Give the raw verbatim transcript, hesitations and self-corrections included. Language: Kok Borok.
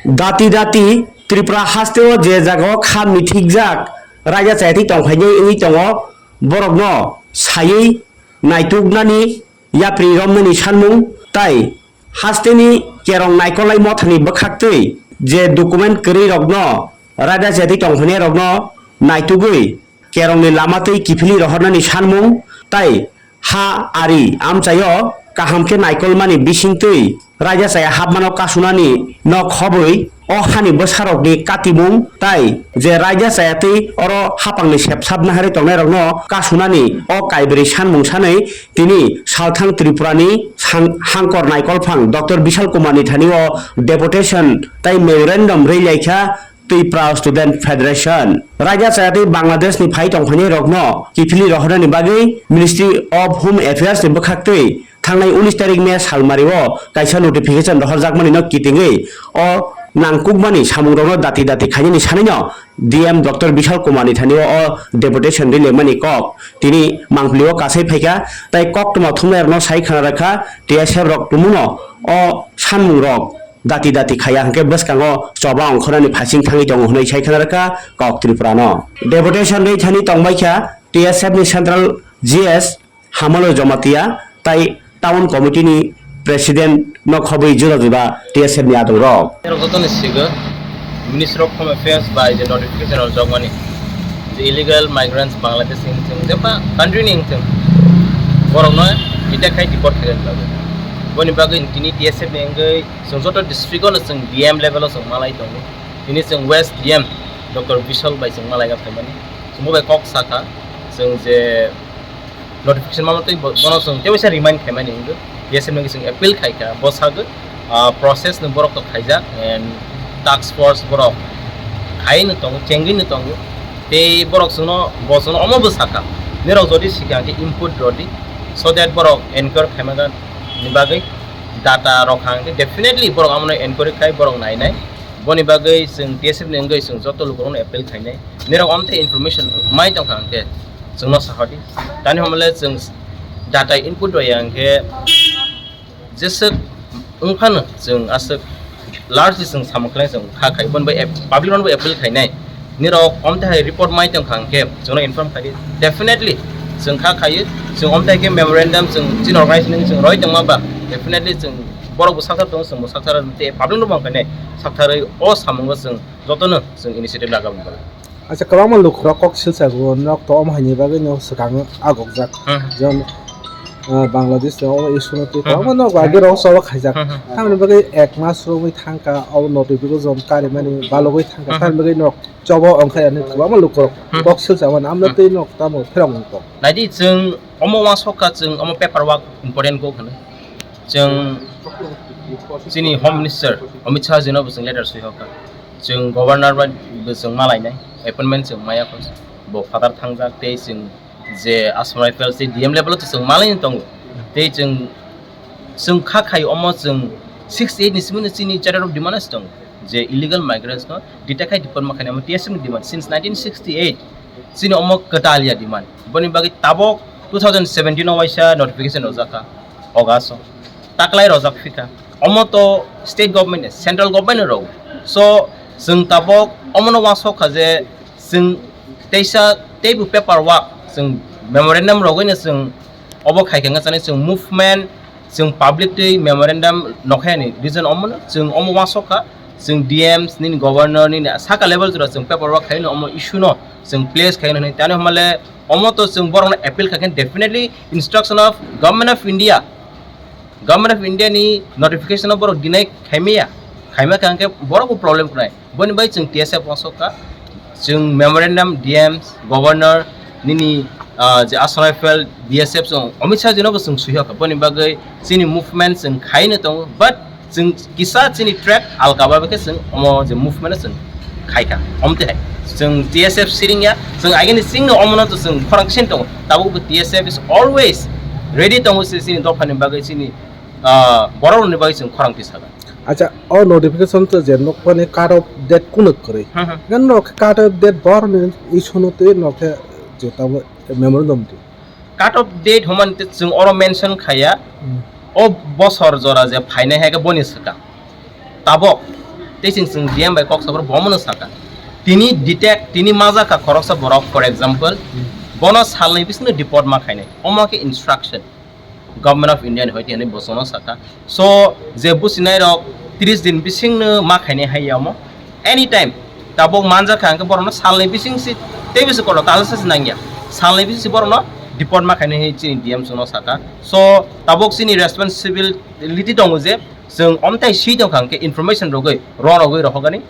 Dati dati Tripura hasteo je jagao kha mithikjak raida chayatwi tongphainai wngwi tongo, borokno saywi naituknani yapri romnani sanmung tai hasteni kerong naikolnai mothani bwkhaktwi je document kwrwirokno raida chayatwi tongphainairokno naitugwi kerongni lama twi kiphilwi rohornani sanmung tai ha ari amchaio kaham khe naikolmani bisingtwi raida chaya hapmano kasunani no khobwi o hani bwsarokni katimung tai je raida chayatwi oro hapangni sepsap naharwi tongnairokno kasunani o kaibrwi sanmung sanwi tini salthang Tripurani sang-, hangkor naikolphang Doctor Bishal Kumarni thani o deputation tai memorandum rwi laikha Tripura Student Federation. Raida chayatwi Bangladeshni phai tongphainairokno kiphilwi rohornani bagwi Ministry of Home Affairs ni bwkhaktwi thangnai unis tarik May salmario kaisa notification rohorjakmani no kitingwi o nangkukmani samungrokno dati dati khainani sanino D M Doctor Bishal Kumarni thani o deputation rwlaimani kok tini mangpili o kasai phaikha, tai koktwma thumnairokno sai khna rwkha T S F rok tumuno o sanmungrok dati dati khaya hwnkhe bwskango choba ongkhornani phasing thangwi tongo hwnwi sai khna rwkha kok Tripura no. Deputation rwi thani tongbaikha T S F ni Central G S Hamalo Jamatia tai Town Committee ni President no khobwi juda juda T S F ni adong rok. Erok jotoni sigo Ministry of Home Affairs bai je notification rok jokmani je illegal migrants Bangladesh ni wngthung, jeba country ni wngthung, borok no detect khai deport khaina bagwi. Boni bagwi tini T S F ni wngwi chwng joto district o no chwng D M level o chwng malai tongo. Tini chwng West D M Doctor Bishal bai chwng malai ga phaimani. Chwng bo bai kok sakha chwng je notification ma twi bo-, bono chwng tei waisa remind khaimani wngwi, T S F ni wngwi chwng appeal khaikha, bo sagwi, ah, process no borok to khaijak, and task force borok khaiwi no tongo, chengwi no tongo, tei borok chwngno, bo chwngno omo bo sakha, nirok jodi sikha hwnkhe input rwdi, so that borok enquiry khaimani bagwi data rok hwnkhe definitely borok amono enquiry khai borok nainai, boni bagwi chwng T S F ni wngwi chwng joto lukurokno appeal khainai, nirok omtwi information mai tongkha hwnkhe. Chwngno sahodi. Tani hwnle chwng data input rwya hwnkhe jeswk wngphano chwng aswk largely chwng samung khlai chwng kha khai. Boni bai ap-, public no bo appeal khainai. Nirok omtwi hai report mai tongkha hwnkhe chwngno inform khaidi. Definitely chwng kha khaio. Chwng omtwi hai khe memorandum chwng chini organization ni chwng roi tongma ba definitely chwng borok bo sakthar tongo, chwng bo sakthar tei public no bo wngkhainai. Saktharwi o samungo chwng jotono chwng initiative laga mung. Acha, kwbangma lukurok kok silsa go nok to omo haini bagwi no swkang agokjak. Hmm. Jemon, ah, Bangladesh to omo issue no twi Hmm. kwbangma nok Hmm. age rok choba khaijak. Hmm. Tamoni bagwi ek mas romwi thangkha, obo notification karimani balogwi thangkha. Hmm. Tamoni bagwi nok choba ongkha ani kwbangma lukurok Hmm. kok silsa mani amle Hmm. twi nok tamo pherang mung kok. Naidi chwng omo uansukha chwng omo paper work important kok hwnwi. Chwng chini Home Minister Amit Shah jino bo chwng letter swi hokha. Chwng Governor bai bo chwng malainai, appointment chwng maya kho, bo phatar thangjak tei chwng je Assam Rifles tei D M level o chwng malaini tongo. Tei chwng, chwng kha khai omo chwng sixty eight ni simi no chini Charter of Demands tongo je illegal migrants no detect khai deport ma khainai omo T S F ni demand since nineteen sixty eight. Chini omo kwtal ya demand. Boni bagwi tabok two thousand seventeen o waisa notification rwjak kha August o. Taklai rwjak phikha. Omo to state government ni, central government ni rw. So, chwng tabok omono uansuk kha je chwng teisa teibo paper work, chwng memorandum rwgwino chwng obo khai kha wngkha chwng movement, chwng public twi memorandum nokhayani reason omono, chwng omo uansuk kha, chwng D Ms nini governor nini saka level jora chwng paper work khaino omo issue no chwng place khaino hinwi tani hwnmale omo to chwng borokno appeal kha khe definitely instruction of Government of India, Government of India ni notification no borok deny khaimaya, khaima kha hwnkhe borok bo problem khnai. Boni bai chwng T S F uansuk kha, chwng memorandum D Ms, governor, nini, ah, je Assam Rifle, B S F chwng Amit Shah jino bo chwng swi hokha. Boni bagwi chini movement chwng khaino tongo, but chwng kisa chini track alka bai khe chwng omo je movement chwng khaikha. Omtwi hai chwng T S F siring ya, chwng agini singno omono to chwng khorang sin tongo. Tabuk bo T S F is always ready tongo se chini dophani bagwi, chini, ah, borok rokni bagwi chwng khorang twi saga. Acha, o notification to je nokmani cut off date kunu kwrwi. Hmm, hmm. Gan nok cut off date bor ni issue no twi nok khe je tamo memorandum di. Cut off date hwnmani tei chwng oro mention khaya, hmm, o bosor jora je phainai hai khe boni swkang. Tabok Tei chwng chwng D M bai kok sabur bomono saka. Tini detect, tini majak kha khoroksa borok, for example, bono salni bisingno deport ma khainai. Omo khe instruction Government of India ni hoi tini bosono saka. So, je businai rok tris din bisingno ma khainai hai omo. Anytime, tabuk manjak kha hwnkhe borokno salni bising si, tei bisi kono talsa si nangya. Salni bising si borokno deport ma khainai hai chini D M chwngno saka. So, tabuk chini responsibility tongo je, chwng omtai swi tongkha hwnkhe information rogwi, ro rogwi rohorgani.